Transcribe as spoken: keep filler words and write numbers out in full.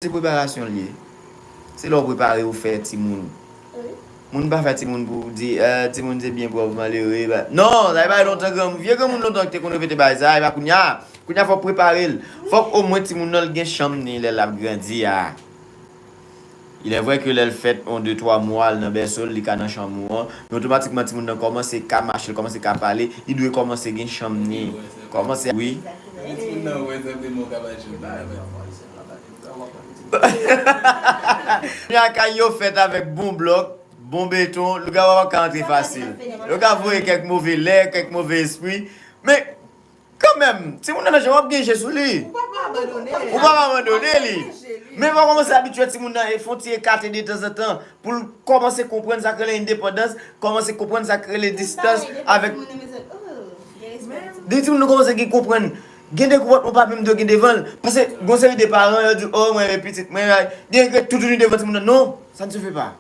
Se preparasyon l ye. Se lè w prepare ou fè timoun. Moun pa fè timoun pou di, eh, timoun se byen pwòp, malere. Non, sa e pa lontan granmoun. Vye granmoun lontan ki te konn repete bagay sa, e pa kounye a. Kounye a fòk prepare l. Fòk omwen timoun nan l gen chanm ni lè l ap grandi a. Il est vrai que lè l fèt on de twa mwa l nan bèso l, li ka nan chanm ou an, men otomatikman timoun nan kòmanse ka mache, l kòmanse ka pale, li dwe kòmanse gen chanm ni. Kòmanse, wi. Kounye a kay yo fèt avèk bon blòk, bon beton, lougawou ap ka antre fasil. Yo ka voye kèk move lè, kèk move espri. Men, kanmenm, timoun nan menm jan w ap gen je sou li. Ou pa pa abandone li. Men fò w kòmanse abitye timoun nan e fè yon ti ekate de tanzantan pou l kòmanse konprann sa k rele endepandans, kòmanse konprann sa k rele distans avèk. Depi timoun nan kòmanse gen konprann, gen de konpòtman w pa menm dwe gen devan l. Paske gon seri de paran yo di, oh, mwen renmen pitit mwen, gen regrè toutouni devan timoun nan. Non, ça ne se fait pas.